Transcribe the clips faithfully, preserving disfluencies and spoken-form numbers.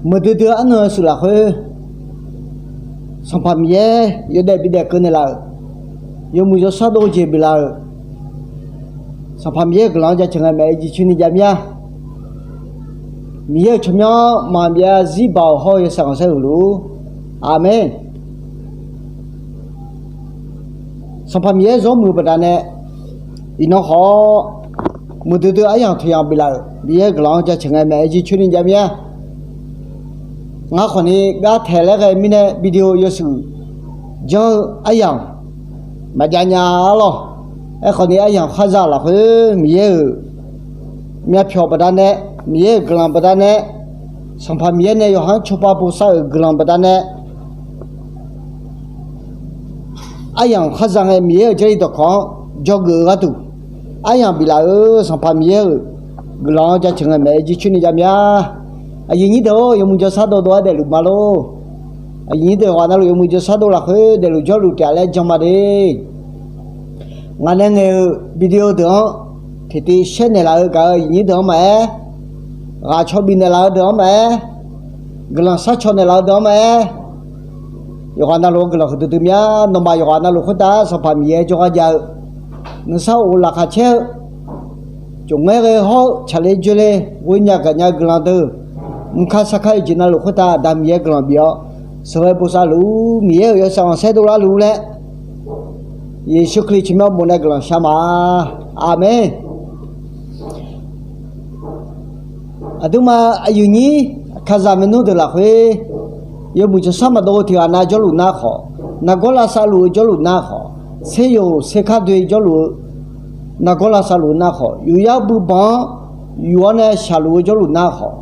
Muiqdui dui arnan-eu shuif lafkhoer, Sanqpaq Miqyaer yawdaef bidaef keuv naeqlaf-euq, yawmuiq yawshar dov-eu jeq biflaf-euq, Sanqpaq Miqyaer-euq guiqlanq-anr jaceuq ngae maeq-aer jircoer ni javmir-a. Miqyaer-euq tsawrmyanr maqbyav zarzir baoq hawr-eu yawshaef khanqsaer huiq luf-ur. Aqmeq. Sanqpaq Miqyaer zawr muiq-eu baqdanae, iqnan khawf muiqdui dui aryamq taqyamq biflaf-euq Miqyaer-euq guiqlanq-anr jaceuq ngae maeq-aer jircoer ni javmir-a. Ngar khawfni gar taeq laer ghae mirnae video yawshuif janr-eu aryamq maqjav nya-a lawq. Aerkhawfni aryamq khar za lafkhoer Miqyaer-euq myavpyawq baqdanae, Miqyaer-euq guiqlanq baqdanae, Sanqpaq Miqyaer nae yawqha-anr cawba bosav-euq guiqlanq baqdanae, aryamq khar za ngae Miqyaer-euq Jarlif dawqkawq-anr dzawgeuf-eu gharduq, aryamq biflaf-euq Sanqpaq Miqyaer-euq guiqlanq-anr jaceuq ngae maeq-aer jircoer ni javmir-a. Aqyuif nyir deuq-or, yawmuiq jawrshar dov dov-aer daefluf ma lor. Aqyuif nyir deuq ghaq navluf yawmuiq jawrshar dov lafkhoer daefluf jawrluf taef-a laer jan ma de. Ngaq nae ngaeq-euq video deuq-anr tiqtiv shaer naeqlaf-eu gaq-euq aqyuif nyir deuq-anr maqaer, ghaq caw bif naeqlaf-eu deuq-anr maqaer, guiqlanq shar caw naeqlaf-eu deuq-anr maqaer, yawqghaq navluf-eu guiqlanq huiqdui dui mya. Nawmaf yawqghaq navluf khoertav Sanqpaq Miqyaer jawrgar jav-eu, nuisar of laqkhaq caer-eu, cofngaer ghae hawr-eu tsaqler dzoerler ghoe nya gaqnya-eu guiqlanq deuq, mqka sarkar-eu jeq navluf khoertav Aqda Miqyaer guiqlanq bif-awr sheuqghae bosav luf-ur. Miqyaer-euq yawshaef khanqsaer dovlar luf-ur laer, Yeqsur Kali tsawrmyanr bof nae guiqlanq shar ma. Aqmeq. Aqduimaf aqyuif nyir kazaq maernmr deuq lafkhoer, yawmuiq jawrshar maqdov-eu tiq ghaq nav jawrluf nar khawf, nargawr lavsav luf-eu jawrluf nar khawf, seryoq serkar doe jawrluf-eu nargawr lavsav luf-eu nar khawf, yufyar bui banq-anr yuf-awr nae shaqluf-eu jawrluf nar khawf,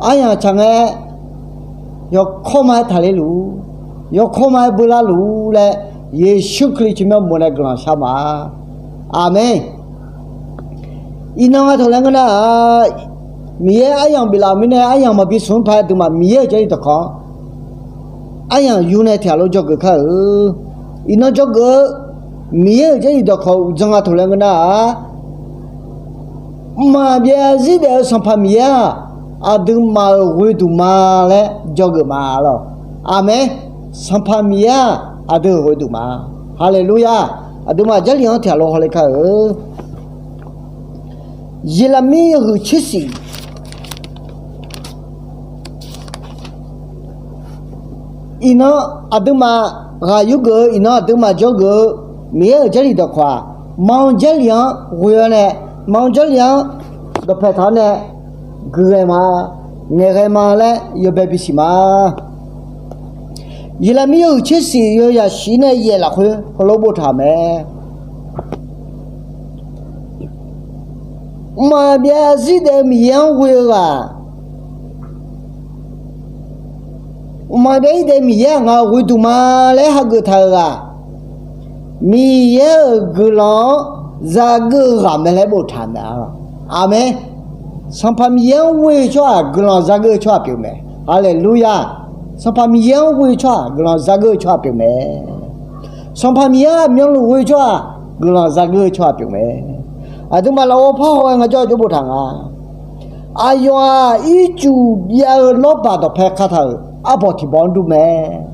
aryamq tsaq ngae yawkawr ma-aer taqler luf-ur, yawkawr ma-aer beular luf-ur laer, Yeqsur Kali tsawrmyanr bof nae guiqlanq shar ma. Aqmeq. Iqnan nga taq laer ngeur nar-aq, Miqyaer aryamq biflaf-euq mirnae aryamq maqbi smq-anr paq-aer aqduimaf Miqyaer-euq Jarlif dawqkawq-anr aryamq yur nae tiq ghaq lof dzawgeuf kar-euq. Iqnan dzawgeuf-eu Miqyaer-euq Jarlif dawqkawq uqdzan nga taq laer ngeur nar-aq, mqmaq byav zarzir daef-eu Sanqpaq Miqyaer-aq, aqduimaf-euq ghoeduq ma laer dzawgeuf ma lawq. Aqmeq. Sanqpaq Miqyaer-aq, aqdui-euq ghoeduq ma. Haleluya! Aqduimaf Jarlif-anr tiq ghaq lof hawle kar-euq. Yeqlaqmir yawhuiq tser shif. Iqnan aqduimaf ghaq yurgeuf-eu, iqnan aqduimaf dzawgeuf-eu Miqyaer-euq Jarlif dawqkawq-aq, ma-anr Jarlif-anr ghoe-awr nae, ma-anr Jarlif-anr dawqpae taq-awr nae guiqghae ma, ngaeqghae ma laer yawbae bisiq ma. Yeqlaqmir yawhuiq tser shif yawyaq shif nae yaef lafkhoer heulof boftaq-euq mae. Mqmaq byav zarzir daef-eu Miqyaer-anr ghoe-eu ghaq, mqmaq byav zarzir daef Miqyaer-aq ngaq-euq ghoeduq ma laer hageuf taq-euq ghaq, Miqyaer-euq guiqlanq-anr zageur-eu ghaq mae laer boftaq-euq mae. Aqmeq. Sanqpaq Miqyaer-anr ghoe-eu tsawrhaq guiqlanq zageur-eu tsawrhaq pyeuf mae. Haleluya! Sanqpaq Miqyaer-anr ghoe-eu tsawrhaq guiqlanq zageur-eu tsawrhaq pyeuf mae. Sanqpaq Miqyaer-anr aqmyanluf ghoe-eu tsawrhaq guiqlanq zageur-eu tsawrhaq pyeuf mae. Aqduimaf lafov par haw-aer ngar jawr jawr boftaq nga. Aqyawf-aq ircuf jav-eu lawrbaq dawqpae kataq-euq arbawq tiq bawq-anr dur mae.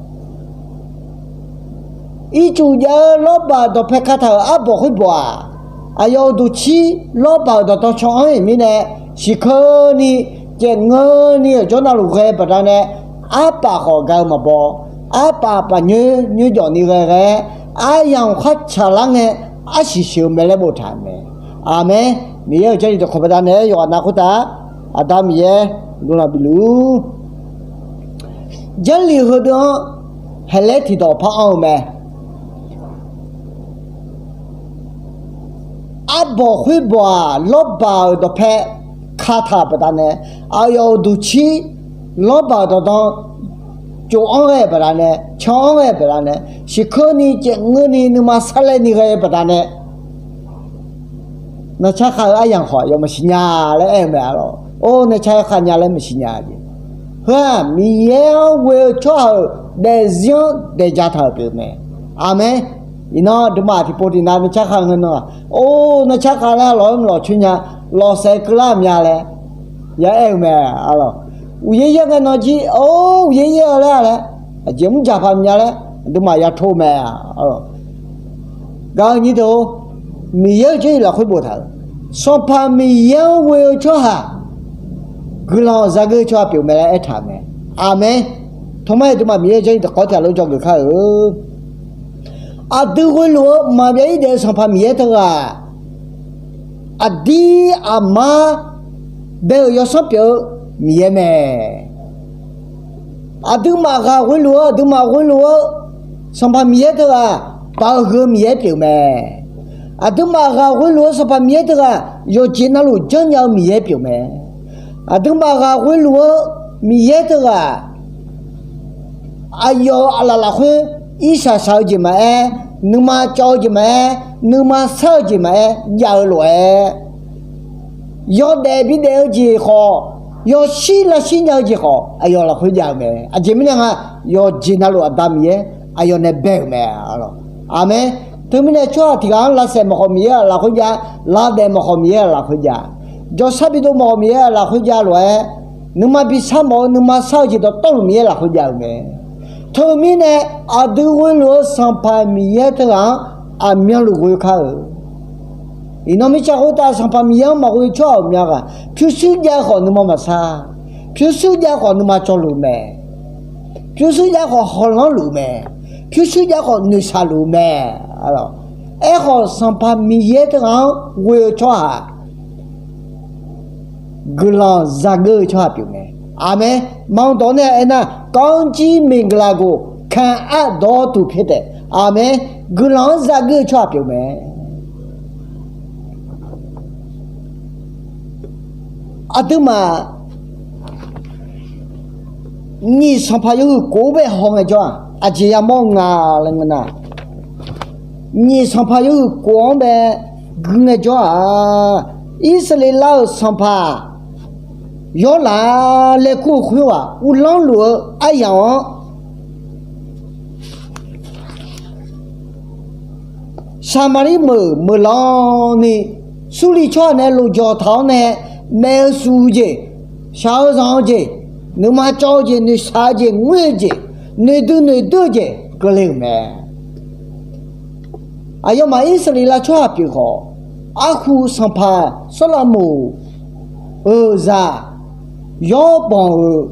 Ircuf jav-eu lawrbaq dawqpae kataq-euq arbawq khoerbawq-aq, aqyawf uqduq cir lawrbaq-euq dawqdan caw-anr-iq mirnae, siqkeuni caevngeuni-euq jawr navluf ghae baqdanae, arpaf khawf ga-eu maqbaw, arpaf paf nyoer nyoer jawf ni ghae ghae-aer, aryamq khar tsaqlar ngae, arsiq sheuq-eu mae laer boftaq-euq mae. Aqmeq. Miqyaer-euq Jarlif dawqkawq baqdanae yawqghaq nav khoertav, Aqda Miqyaer guiqlanq bif luf-ur. Jarlif heudeuq-anr haeqlaer tiqdawq par anr-eu mae. Arbawq khoerbawq-aq, lawrbaq-euq dawqpae kataq-euq baqdanae, aqyawf uqduq cir lawrbaq-euq dawqdan cof-anr ghae-eu baqdanae, can-anr ghae-eu baqdanae, siqkeuni caevngeuni nuima sarlaer ni ghae-eu baqdanae, nanrcar khav-eu aryamq khawf yawf maqsiq nya laer aer-eu mae. Arlawq, or, nanrcar khav nya laer maqsiq nya jeq. Heu-aq Miqyaer-anr ghoe-eu tsawrhaq-euq daefzir-anr daefja taq-euq pyeuf mae. Aqmeq. Iqnan aqduimaf tiqpov tiqnav nanrcar khav ngeur nan-aq, or, nanrcar khav laer lawq-aer maqlawq coer nya, lawqsaef keuvlar mya laer ya aer-eu mae. Arlawq, Uqyaer yaer ngae nawr jir, or, uqyaer yaer-eu laer laer, aqjeq mrjaq paq mya laer aqduimaf ya tor mae-a. Gaq-eu nyir deuq-or, Miqyaer-euq jarlif lafkhoer boftaq-euq, Sanqpaq Miqyaer-anr ghoe-eu tsawrhaq guiqlanq zageur-eu tsawrhaq pyeuf mae laer aertaq-euq mae. Aqmeq. Teumirnae aqduimaf Miqyaer-euq jarlif dawqkawq tiq ghaq lof dzawgeuf kar-eu. Aqdui ghoeluf-eu maqbyav-ir daef-eu Sanqpaq Miqyaer teughaq, aqdir aqmar bae-euq yawsanr pyeuf-eu Miqyaer mae. Aqduimaf ghaq ghoeluf-eu, aqduimaf ghoeluf-eu Sanqpaq Miqyaer teughaq, paq-eu huiq-eu Miqyaer pyeuf mae. Aqduimaf ghaq ghoeluf-eu Sanqpaq Miqyaer teughaq, yawqjeq navluf janrnya-eu Miqyaer pyeuf mae. Aqduimaf ghaq ghoeluf-eu Miqyaer teughaq, aqyawf-euq aqlaf lafkhoer irshaq shaq-eu jeq maqaer, nuima cawv-eu jeq maqaer, nuima sar-eu jeq maqaer jav-eu lof-aer, yawdaef bidaef-eu jeq khawf, yawshir lavshir nya-eu jeq khawf, aqyawf lafkhoer jav-eu mae. Aqjeq mirnae nga, yawqjeq navluf Aqda Miqyaer aqyawf nae bae-euq mae. Aqmeq. Teumirnae tsawrhaq tiq ghaq-anr lavsaef mawf khawf Miqyaer-aq lafkhoer jav, lavdaef mawf khawf Miqyaer-aq lafkhoer jav, jawrshar bidov mawf khawf Miqyaer-aq lafkhoer jav lof-aer, nuima bishar mawf-eu nuima sar-eu jeq dawqtawvluf Miqyaer lafkhoer jav-eu mae. Teumirnae aqdui ghoeluf-eu Sanqpaq Miqyaer teughaq-anr aqmyanluf ghoe kar-eu. Iqnan mirtsaq khoertav Sanqpaq Miqyaer-anr maqghoe tsawrhaq ghawqmya ghaq, pyurshuir jav-eu khawf nuima maqsar, pyurshuir jav-eu khawf nuima cawvluf mae, pyurshuir jav-eu khawf hawlanrluf mae, pyurshuir jav-eu khawf noeqshaqluf mae. Aerkhawf Sanqpaq Miqyaer teughaq-anr ghoe-eu tsawrhaq guiqlanq zageur-eu tsawrhaq pyeuf mae. Aqmeq. Manq dawq nae aernar, ကောင်းကြီးမင်္ဂလာကိုခံအပ်သောသူဖြစ်တယ်. Aqmeq. Guiqlanq-anr zageur-eu tsawrhaq pyeuf mae. Aqduimaf nyiq sanqpaq yawhuiq kof-anr bae haw ngaejawr-aq, aqjeq yamawr nga laer ngeur nar, nyiq sanqpaq yawhuiq kof-anr bae gui ngaejawr-aq, Irsaqleqlav-euq sanqpaq Yawrlaf laer kur-eu khoerghaq uvlanr luf-eu aryamq-anr Saqmaqlir meuq meuq lanr ni, Surliv tsawrhaq nae lofjawq taq-awr nae, maef-eu shuf-eu jeq, shaq-eu zanq-eu jeq, nuima cawv-eu jeq, noeqshaq-eu jeq, ngoer-eu jeq, noeqdui noeqdui-eu jeq keuvle-euq mae. Aqyawfmaf Irsaqleqlav tsawrhaq pyeuf khawf, arhu sanqpaq Sawrlaqmoq-euq zaq Yawrbanq-euq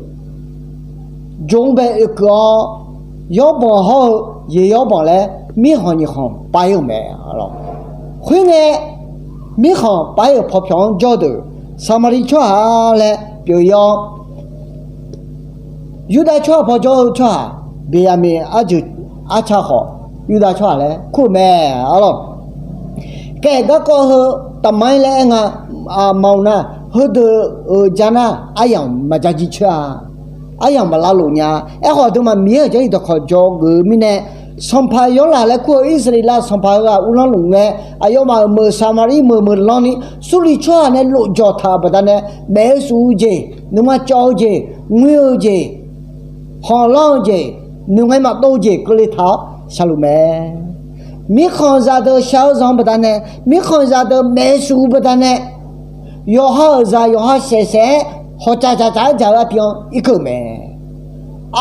jmq bae oekeuv-awr, Yawrbanq hawr-eu Yeqyawrbanq laer mirkhanq nyiq khanq pav-ir-euq mae. Khoerngae, mirkhanq pav-ir-euq paw pyawq-anr jawr-eu deuq Saqmaqliv tsawrhaq laer pyeuf-ir-awr, Yurdav tsawrhaq paw jawr-eu tsawrhaq Beqyaqmeq arjeuq arca khawf, Yurdav tsawrhaq laer kur-euq mae. Arlawr, kaef garkawv heu taqma-ir laer aer nga, maqanr nar, heudeuq-euq ja nar aryamq maqja jircoer-a. Aryamq maqlavlof nya. Aerkhawf, aqduimaf Miqyaer-euq jarlif dawqkawq dzawgeuf-eu mirnae, sanqpaq Yawrlaf laer kur-eu Irsaqleqlav sanqpaq heughaq uvlanr luf ngae, aqyawfmaf-euq meuq Saqmaqliv meuq meuq lanr ni, Surliv tsawrhaq nae lofjawq taq-euq baqdanae, maef-eu shuf-eu jeq, nuima cawv-eu jeq, ngoer-eu jeq, khanqlanr-eu jeq, noeqngae maqdov-eu jeq keuvle taq-awr shaqluf mae. Mirkhanq zaqdeuq shaq-eu zanq-eu baqdanae, mirkhanq zaqdeuq maef-eu shuf-eu baqdanae, yawqha-euq zaq yawqha saef saef-aer hawqcaf caf caf-aer dzaq-eu artiv-anr irkeuv mae.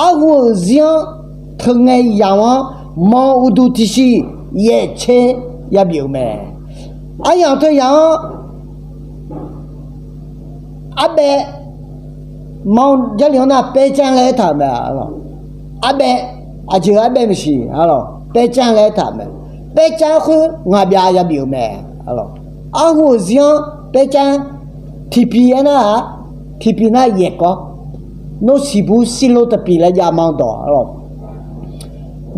Arhu-euq zir-anr teungae yamq-anr manq uqduq tiqsiq yaeq tser yabif-euq mae. Aryamq teu yamq-anr arbaev, manq jarlif-anr nar paercanr laer aertaq-euq mae. Arbaev, aqjeq arbaev maqsiq, paercanr laer aertaq-euq mae. Paercanr khoer ngaq byav yabif-euq mae. Arhu-euq zir-anr paercanr, tiqpiq aernar-aq, tiqpiq nar yaeqkawv, nor siqbur sirlo taqpiq laer jav manq dawq.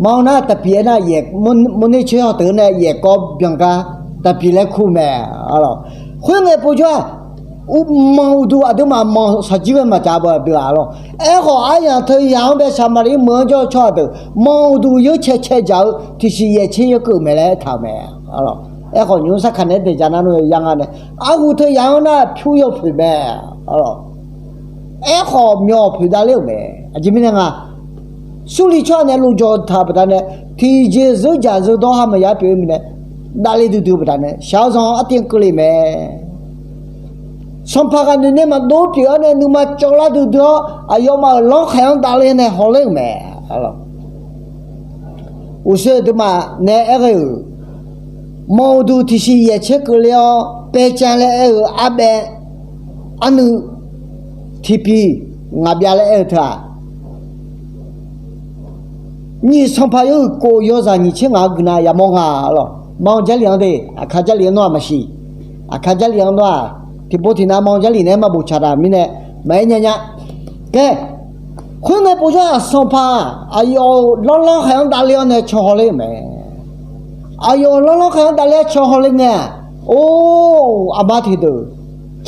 Manq nar taqpiq aernar, mawrner coer haw teuq nae yaeqkawv byanq gar taqpiq laer kur mae. Khoerngae povjawr-aq, manq uqduq aqduimaf manq shaqjir ghae maqcav beu aqlawr. Aerkhawf, aryamq teu yamq-anr bae Saqmaqliv meuq-anr jawr-eu tsawrhaq deuq manq uqduq yeur cae cae dzaq-eu tiqsiq yaeq tser yawkeuv mae laer aertaq-euq mae. Aerkhawf, nymr sarkaq nae daeq dzaq nar nmr-eu yar nga nae, arhu teu yamq-anr nar pyur yawpoeq mae. Aerkhawf, myawq poeq davler-euq mae. Aqjeq mirnae nga, Surliv tsawrhaq nae lofjawq taq-euq baqdanae, tiqjeq zeur dzaq zeur dawr ha maqya pyeuf-eu mirnae, davle duidui-eu baqdanae shaq-eu zanq-anr artiv-anr keuvle mae. Sanqpaq ghaq noeq nae maqdov pyeuf-awr nae nuima cawv lar duidui-awr, aqyawfmaf-euq lanrkhaeq-anr davle nae hawler-euq mae. Uqshoe aqduimaf nae aer-eu, manq uqduq tiqsiq yaeq tser keuvle-awr paecav laer aer-eu arbaev, arnuiv tiqpiq ngaq byav laer aer-eu teu-aq, nyiq sanqpaq yawhuiq kof yawzaq nyiq tser ngaq-anr guiqnav yamawr nga lawq. Manq Jarlif-anr de, Aqkaq Jarlif-anr nawr-aq maqsiq. Aqkaq Jarlif-anr nawr-aq, tiqpov tiqnav Manq Jarlif naeq-aer maqbof tsaq taq mirnae maqaer nya nya. Khaer, khoerngae povjawr-aq, sanqpaq aqyawf-euq lanrlanr khaeq-anr davle-awr nae can hawler-euq mae. Aqyawf-euq lanrlanr khaeq-anr davle-awr can hawler ngae-aq, or, aqma tiqdeuq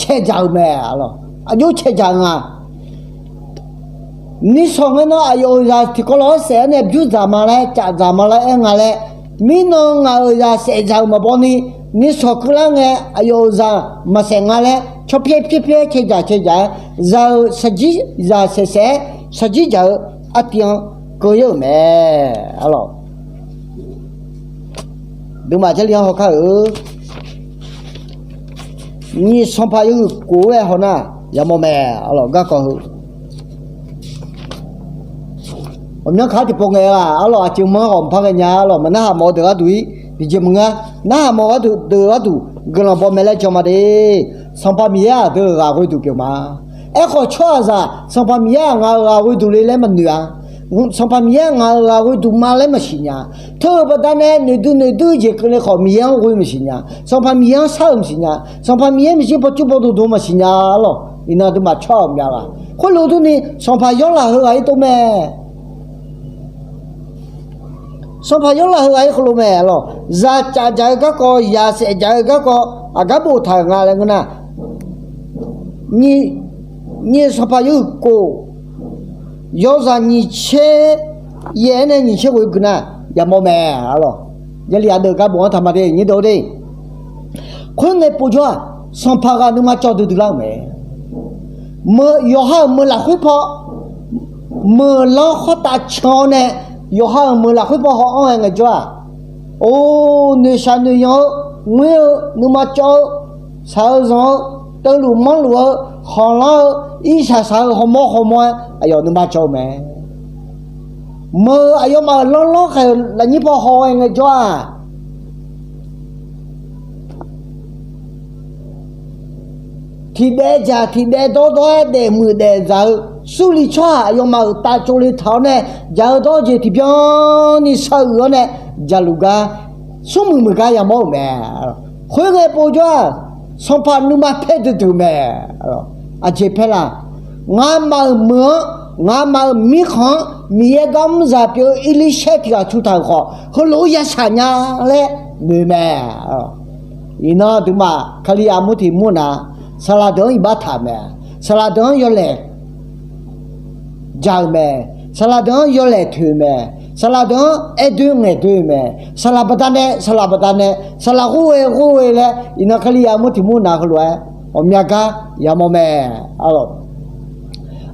caedzaq-euq mae lawq. Aqjox caedzaq-eu nga. Nishawq ngae nawr aqyawf-euq zaq tiqkawv lof-aer saef-awr nae bymr dzaq ma laer, caf dzaq ma laer aer nga laer, mirnan ngaq-euq zaq saef dzaq-euq maqbaw ni, nishawq keuvlar ngae aqyawf-euq zaq maqsaef nga laer, tsawrpyaer pyaer pyaer caedzaq caedzaq-aer, zaq-euq shaqjir zaq saef saef-aer shaqjir dzaq-eu artiv-anr keuv-ir-euq mae. Arlawq, aqduimaf Jarlif-anr hawkar-euq, nyiq sanqpaq yawhuiq kof-aer haw nar yamawr mae. Arlawq, garkawv heu ghawqmyanr kaq-anr tiqpov ngae-eu-aq, arlawq, aqceuq manr ghawq mqpar ghaenya, arlawq, maqnarhaq mawf-eu deuq gharduq-ir tiqjeq maqngeur-a. Narhaq mawf-eu gharduq deuq gharduq guiqlanq baw mae laer jan ma de. Sanqpaq Miqyaer-aq deuq-euq ghaq ghoeduq pyeuf ma. Aerkhawf tsawrhaqzaq Sanqpaq Miqyaer-aq ngaq-euq ghaq ghoeduq le laer maqnoeq-a. Sanqpaq Miqyaer-aq ngaq-euq ghaq ghoeduq ma laer maqsiq nya. Teu-euq baqdanae noeqdui noeqdui-eu jeq keuvle khawf Miqyaer-anr ghoe maqsiq nya. Sanqpaq Miqyaer-anr shar-euq maqsiq nya. Sanqpaq Miqyaer maeqshi pawcuv pawdmq dmq maqsiq nya lawq. Iqnan aqduimaf tsawrhaq-euq myav ghaq. Khoerlof durni sanqpaq yawrlaf heu ghaq-ir tov mae. Sanqpaq yawrlaf heu ghaq-ir heulof mae lawq. Zaq caf dzaq-eu garkawv, zaq saef dzaq-eu garkawv, aqgar boftaq-euq nga laer ngeur nar, nyiq sanqpaq yawhuiq kof yawzaq nyiq tser yaef-aer nae nyiq tser ghoe gui nar yamawr mae. Arlawq, Jarlif aqdeuq gar bof-anr taq ma de, nyir deuq de. Khoerngae povjawr-aq, sanqpaq ghaq nuima cawv duidui lar-euq mae. Meuq yawqha-euq meuq lafkhoer paw, meuq lanr khawr tav can-awr nae, yawqha-euq meuq lafkhoer paw haw-anr ghae ngaejawr-aq, or, noeqshaq noeqyanq-eu, ngoer-eu, nuima cawv-eu, shaq-eu zanq-eu, teuvluf manrluf-eu, khanqlanr-eu, irshaq shaq-eu hawmawr hawmawr-aer aqyawf nuima cawv-eu mae. Meuq-euq aqyawfmaf-euq lanrlanr khaeq-euq lafnyir paw haw-aer ngaejawr-aq, tiqdaev dzaq tiqdaev dawrdawr-aer daefmuiq daefdzaq-eu Surli tsawrhaq aqyawfmaf-euq tav tsovle taq-awr nae, dzaq-eu dawr-eu jeq tiqbyan ni shar uiq-awr nae, dzaqluf gar, smrmuiq muiq gar yamawr-euq mae. Khoerngae povjawr-aq, sanqpaq nuima paer duidui-euq mae. Aqjeq paer la? Ngamaf-euq meuq-anr, ngamaf-euq mirkhanq-anr Miqyaer gar mr zaq pyeuf-eu Erlirshaer tiq ghaq cu taq-euq khawf, heulof-aer ya shaq nya laer noeq mae. Iqnan aqduimaf Kali armur tiq mur na, saqlaq deuq-anr iqbax taq-euq mae. Saqlaq deuq-anr yawlaeq ja-euq mae. Saqlaq deuq-anr yawlaeq toeq-eu mae. Saqlaq deuq-anr aer doer ngaeq doer-eu mae. Saqlaq baqdanae, saqlaq baqdanae, saqlaq ghov ghae ghov ghae laer, iqnan Kali armur tiq mur na heulof-aer ghawqmya gar yamawr mae. Arlawq,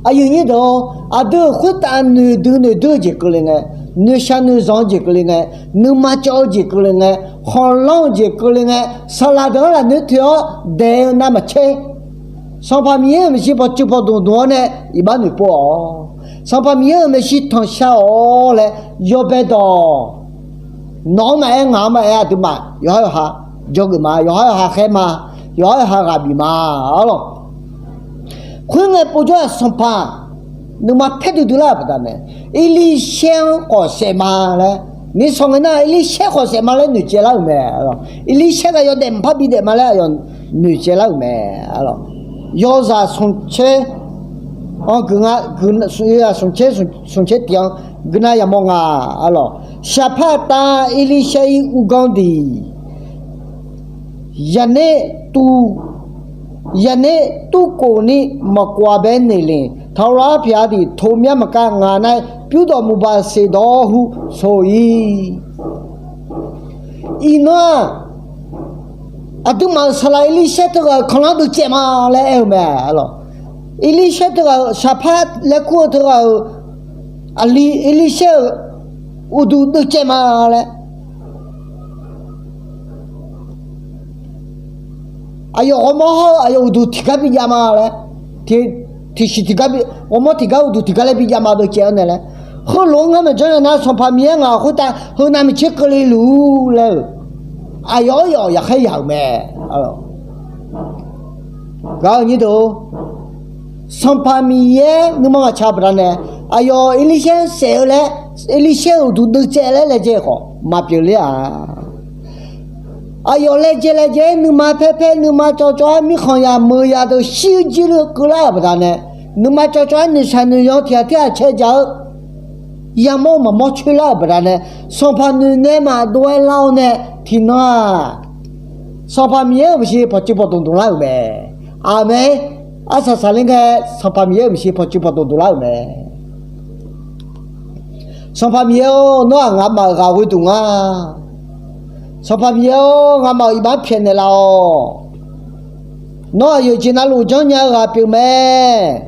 aqyuif nyir deuq-or, aqdui-euq khoertav noeqdui noeqdui-eu jeq keuvle ngae, noeqshaq noeqzanq-eu jeq keuvle ngae, nuima cawv-eu jeq keuvle ngae, khanqlanr-eu jeq keuvle ngae, saqlaq deuq-anr lafnoer toeq-awr daeq-eu navmaqtser, Sanqpaq Miqyaer-euq maeqshi pawcuiv pawdmq dmq-awr nae iqbax noeqpov-awq. Sanqpaq Miqyaer-euq maeqshi tanqshar-awq laer yawbae dawq. Nawq-anr maqaer, ngaq-anr maqaer, aqduimaf yawqhar yawqha jawrgeuf ma. Yawqhar yawqha khaer ma. Yawqhar yawqha ghaq bif ma. Arlawq, khoerngae povjawr-aq, sanqpaq nuima paer duidui lar-euq baqdanae, Erlirshaer-anr khawf saef ma laer, nishawq ngae nar Erlirshaer khawf saef ma laer noeqtsaev lar-euq mae. Erlirshaer ghaq yawdaef mqpar bidaef ma laer aqyawf noeqtsaev lar-euq mae. Arlawq, yawzaq smq tser, anr guiq nga, guiq, yawzaq smq tser, smq tser tiq-anr guiqnav yamawr nga. Arlawq, Shaqpar tav Erlirshaer-ir urganr diq, yaqner tuv, yaqner turkhof ni maqkov-a bae naeq le. Taqlawr arpyaq diq, tomyar maqkav ngaq nar-aer, pyurdawq muqbaq seqdawq-awr hu soq-ir. Iqnan-aq, aqduimaf-euq saqlaq Erlirshaer teughaq-euq kanqlanr deuv caev ma laer aer-eu mae. Arlawq, Erlirshaer teughaq-euq Shaqpar laer kur-eu teughaq-euq aqli Erlirshaer-euq uqduq deuv caev ma laer Aqyawf ghawrmawr hawr-eu aqyawf uqduq tiqgar bijav ma laer, tiqsiq tiqgar bi, ghawrmawr tiqgar uqduq tiqgar laer bijav ma deuq caev-awr naeq laer, heulof-anr ngar maqjanr nya nar, Sanqpaq Miqyaer ngaq khoertav heunav miqtser keuvle luf-ur laer-euq, aqyawf aryawf yaqkhaer yaq-euq mae. Gaq-eu nyir deuq, Sanqpaq Miqyaer nuima maqtsaq baqdanae, aqyawf Erlirsaer saef-eu laer, Erlirsaer-euq uqduq deuvtsaev laer laejae khawf maqpyeuf ler-a. Aqyawf laejae laejae-aer nuima paerpaer nuima cawvcawv-aer mirkhanq yameuq yadeuq shir-eu jir-eu keuvlar-euq baqdanae, nuima cawvcawv-aer noeqshaq noeqyan tiq ghaq tir ghaq cae jaq-eu yamawr maqmawr coerlar-euq baqdanae, Sanqpaq noeq nae maqdov-aer lar-awr nae, tiqnan-aq, Sanqpaq Miqyaer-euq maeqshi pawqtsuif pawqdmq dmq lar-euq mae. Aqmeq. Arsaq saqler ngae, Sanqpaq Miqyaer-euq maeqshi pawqtsuif pawqdmq dmq lar-euq mae. Sanqpaq Miqyaer-or, nawr-aq ngamaf-euq ghaq ghoeduq nga. Sanqpaq Miqyaer-or, ngamaf-euq iqbax pyaeqnaeq laf-awq. Nawr-aq yawqjeq navluf janrnya-eu ghaq pyeuf mae.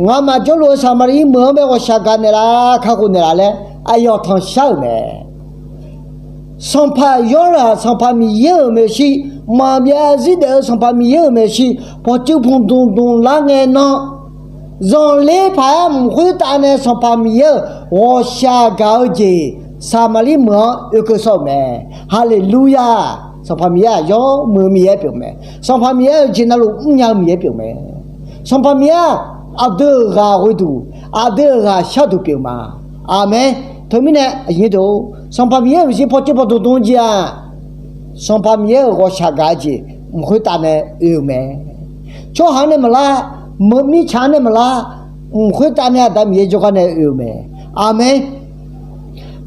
Ngamaf jawrluf-eu Saqmaqlir meuq-anr bae ghawqshaq gaq naeqlaf, kakhof naeqlaf laer aqyawf tanqshar-euq mae. Sanqpaq Yawrhaq Sanqpaq Miqyaer-euq maeqshi, maqbyav zarzir daef-eu Sanqpaq Miqyaer-euq maeqshi, pawqtsuif pawqdmq dmq lar ngae nan, zanqler paq-aer mq khoertav nae Sanqpaq Miqyaer-euq ghawqshaq gaq-eu jeq, Saqmaqlir meuq-anr oekeuv sawr-euq mae. Haleluya! Sanqpaq Miqyaer-aq yawmuiq-eu Miqyaer pyeuf mae. Sanqpaq Miqyaer-euq jeq navluf mrnya-eu Miqyaer pyeuf mae. Sanqpaq Miqyaer-aq, aqdui-euq ghaq ghoeduq, aqdui-euq ghaq sharduq pyeuf ma. Aqmeq. Teumirnae aqnyir deuq, Sanqpaq Miqyaer-euq maeqshi pawqtsuif pawqdmq dmq-eu jeq-aq, Sanqpaq Miqyaer-euq ghawqshaq gaq-eu jeq mq khoertav nae oe-euq mae. Tsawrhaq-anr nae maqlar, mirtsaq-anr nae maqlar, mq khoertav nae Aqda Miqyaer jawrgar nae oe-euq mae. Aqmeq.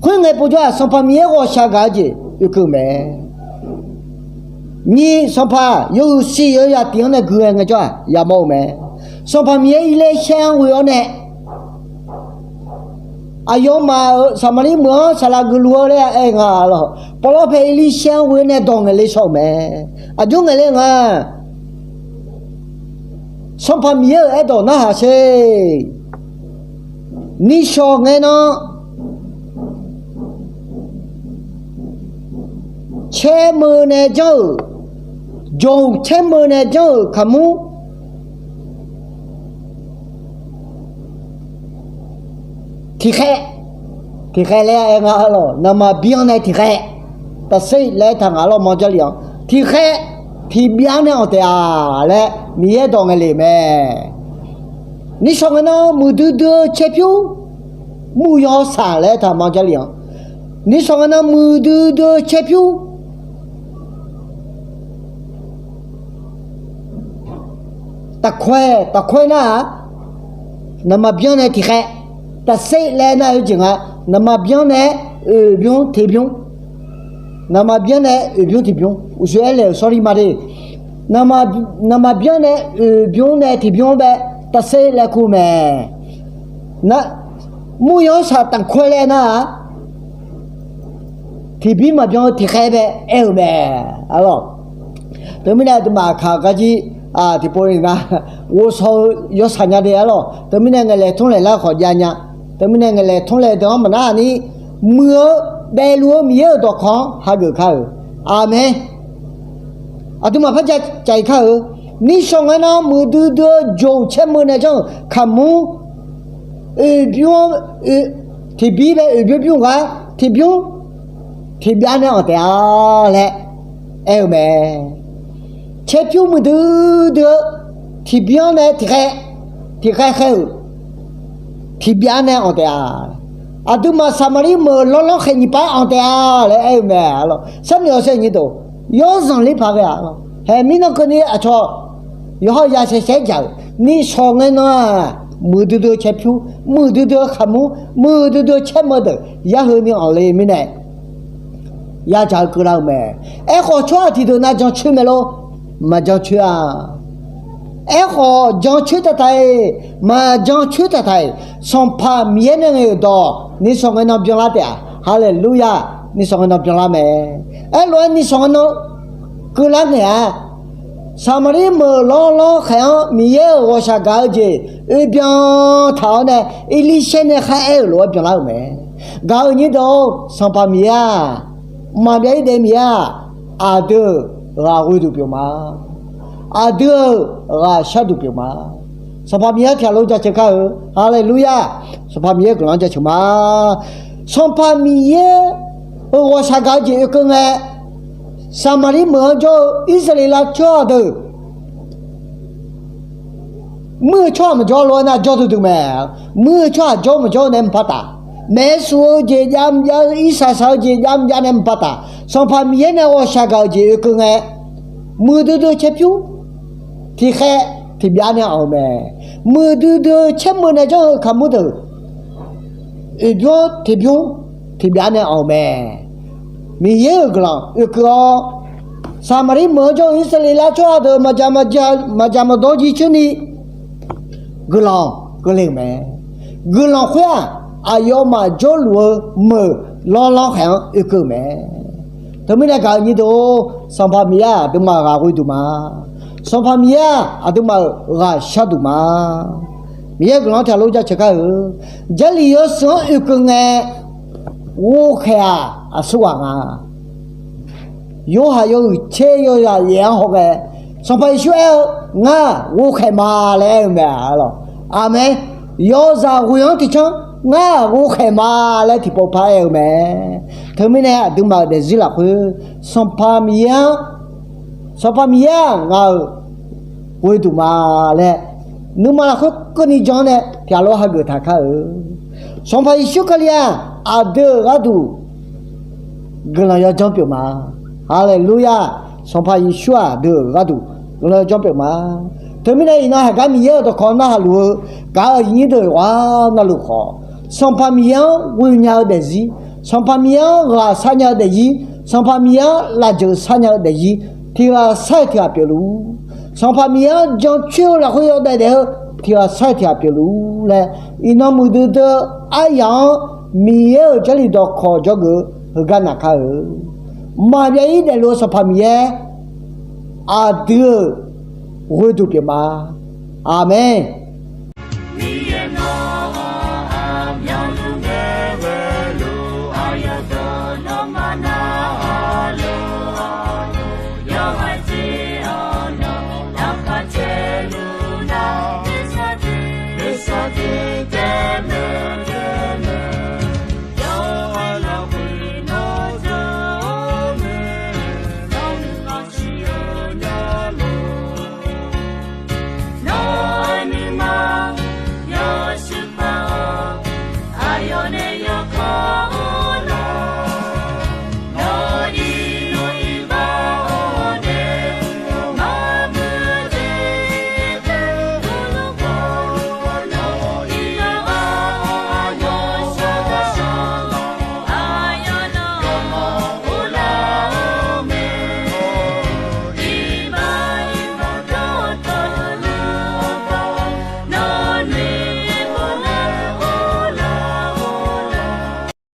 Khoerngae povjawr-aq, Sanqpaq Miqyaer ghawqshaq gaq-eu jeq oekeuv mae. Nyiq, Sanqpaq yawhuiq siq-eu yaqtif-anr nae gui-aer ngaejawr-aq yamawr-eu mae. Sanqpaq Miqyaer Erlirsaer-anr ghoe-awr nae, aqyawfmaf-euq Saqmaqlir meuq-anr saqlaq geufluf-eu laer aer nga lawq. Pawvlawr pae Erlirsaer-anr ghoe-awr nae dawq ngaeqle shaw-euq mae. Aqjox ngaeqle nga. Sanqpaq Miqyaer-euq aerdawq narhaq sher. Nishawq ngae nan caermeu nae janr-euq, jawq caermeu nae janr-euq kaqmur tiqkhaev, tiqkhaev laer aer nga lawq. Naqmaqbyan nae tiqkhaev, taqser laer taq nga lawq. Manrjarlif-anr tiqkhaev, tiqbyav nae anq taef-a laer Miqyaer dawq ngaeqle mae. Nishawq ngae nan muiqdui dui-eu caerpyur, muryaw saq laer taq Manrjarlif-anr, nishawq ngae nan muiqdui dui-eu caerpyur taqkoer, taqkoer nar-aq, naqmaqbyan nae tiqkhaev, taqser laer nar-eu jeq nga. Naqmaqbyan nae oeqbymr tiqbymr, naqmaqbyan nae oeqbymr tiqbymr uqshoe aer laeq-euq sawrli ma de. Naqmaqbyan nae oeqbymr nae tiqbymr bae taqser laer kur mae. Muryaw-anr saq taqkoer laer nar-aq, tiqbymr maqbyan-eu tiqkhaev bae aer-euq mae. Arlawq, teumirnae aqduimaf kaq-eu garjir tiqpov ni nga, ghovshaw-eu yawshaq nya de arlawq. Teumirnae ngaeqlaeq tmrlaeq lar khawf jav nya. Teumirnae ngaeqlaeq tmrlaeq deuq-anr maqnar-aq ni, muiq-eu daefluf-eu Miqyaer-euq dawqkawq-anr hageuf kar-euq. Aqmeq. Aqduimaf par ja caiq kar-euq. Nishawq ngae nan muiqdui dui-eu jawq caermeu nae janr-euq kaqmur, oeqbymr, tiqbymr bae oeqbymr bymr gar, tiqbymr tiqbyav nae anq taef-a laer aer-eu mae. Caerpyur muiqdui dui-eu tiqbyanr nae tiqkhaev, tiqkhaev khaer-euq tiqbyav nae anq taef-a. Aqduimaf Saqmaqlir meuq lawrlawr khaeq nyiq par anq taef-a laer aer-eu mae. Sharnoeq-awq sher nyi deuq, yawrzanq ler paq ghae-a. Haeq mirnan keuvni aqcawq yawqha ya shaershaer dzaq-euq nishawq ngae nan-aq, muiqdui dui-eu caerpyur, muiqdui dui-eu kaqmur, muiqdui dui-eu caermeu deuq yar heuni anq le mirnae yadzaq-eu keuvlar-eu mae. Aerkhawf tsawrhaq tiqdeuq nav jancoer mae lor. Maqjancoer-a. Aerkhawf jancoer taqtaq-iq, maqjancoer taqtaq-iq, Sanqpaq Miqyaer nae ngaeq-euq dawq nishawq ngae nan byanlar taef-a. Haleluya! Nishawq ngae nan byanlar mae. Aerlof-aer nishawq ngae nan keuvlar ngaeq-a. Saqmaqlir meuq lawrlawr khaeq-anr Miqyaer-euq ghawqshaq gaq-eu jeq oe byan taq-awr nae, Erlirsaer nae khar aer-euq lof-aer byanlar-euq mae. Gaq-euq nyir deuq-or, Sanqpaq Miqyaer-aq, mqmaq byav-ir daef Miqyaer-aq, aqdui-euq ghaq ghoeduq pyeuf ma. Aqdui-euq ghaq sharduq pyeuf ma. Sanqpaq Miqyaer tiqghaq lof jaceuq kar-eu. Haleluya! Sanqpaq Miqyaer-euq guiqlanq-anr jaceuq ma. Sanqpaq Miqyaer-euq ghawqshaq gaq-eu jeq oekeuv ngae, Saqmaqlir meuq-anr jawr-eu Irsaqleqlav tsawrhaq deuq muir-eu tsawrhaq maqjawr lof-aer nar jawr duidui mae. Muir-eu tsawrhaq jawr maqjawr-eu nae maqpar taf. Maeqsuf-eu jeq jav mjav-eu, irsaq saq-eu jeq jav mjav nae maqpar taf. Sanqpaq Miqyaer nae ghawqshaq gaq-eu jeq oekeuv ngae, muiqdui dui-eu caerpyur tiqkhaev tiqbyav nae anq-eu mae. Muiqdui dui-eu caermeuq nae janr-eu kaqmur deuq oeqbymr tiqbymr tiqbyav nae anq-eu mae. Miqyaer-euq guiqlanq oekeuv-awr, Saqmaqlir meuq-anr jawr-eu Irsaqleqlav tsawrhaq deuq maqdzaq maqdzaq maqdawr jircoer ni guiqlanq keuvle-euq mae. Guiqlanq khoer-aq, aqyawfmaf jawrluf-eu meuq lanrlanr khaeq-anr oekeuv-eu mae. Teumirnae gaq-eu nyir deuq-or, Sanqpaq Miqyaer-aq aqduimaf-euq ghaq ghoeduq ma. Sanqpaq Miqyaer-aq aqduimaf-euq ghaq sharduq ma. Miqyaer guiqlanq-anr tiqghaq lof jaceuq kar-eu. Jarlif yawshuif-anr oekeuv ngae, ghovkhaeq-aq aqsurghaq nga. Yorhaq yawhuiq tser yawzaq yaef-anr haw ghae, Sanqpaq Yeqsur aer-eu, Ngar ghovkhaeq ma laer aer-eu mae-a lawq. Aqmeq. Yawzaq ghoeq-anr tiqcanr, Ngar ghovkhaeq ma laer tiqpov par aer-eu mae. Teumirnae aqduimaf-euq daefzir lafkhoer Sanqpaq Miqyaer-anr, Sanqpaq Miqyaer-aq ngaq-euq ghoeduq ma laer nuima lafkhoer keuvni jan-anr nae tiqghaq lof hageuf taq kar-eu. Sanqpaq Yeqsur Kali-aq aqdui-euq gharduq guiqlanq yawdzanr pyeuf ma. Haleluya! Sanqpaq Yeqsur-aq aqdui-euq gharduq guiqlanq yawdzanr pyeuf ma. Teumirnae iqnan haiq gar Miqyaer-euq dawqkawq narhaq luf-eu gaq-euq aqyuif nyir deuq-aq navluf khawf, Sanqpaq Miqyaer-anr ghoe nya-eu daefzir, Sanqpaq Miqyaer-anr ghaq shar nya-eu daefzir, Sanqpaq Miqyaer-anr lafjeuq shar nya-eu daefzir tiqghaq shar-eu tiqghaq pyeufluf-ur. Sanqpaq Miqyaer-anr jancoer-eu lafkhoer yawdaef daef-eu tiqghaq shar-eu tiqghaq pyeufluf-ur laer, iqnan muiqdui dui-eu aryaq-anr Miqyaer-euq Jarlif dawqkawq dzawgeuf-eu heugar naq kar-eu. Maqbyav-ir daefluf-eu Sanqpaq Miqyaer aqdui-euq ghoeduq pyeuf ma. Aqmeq.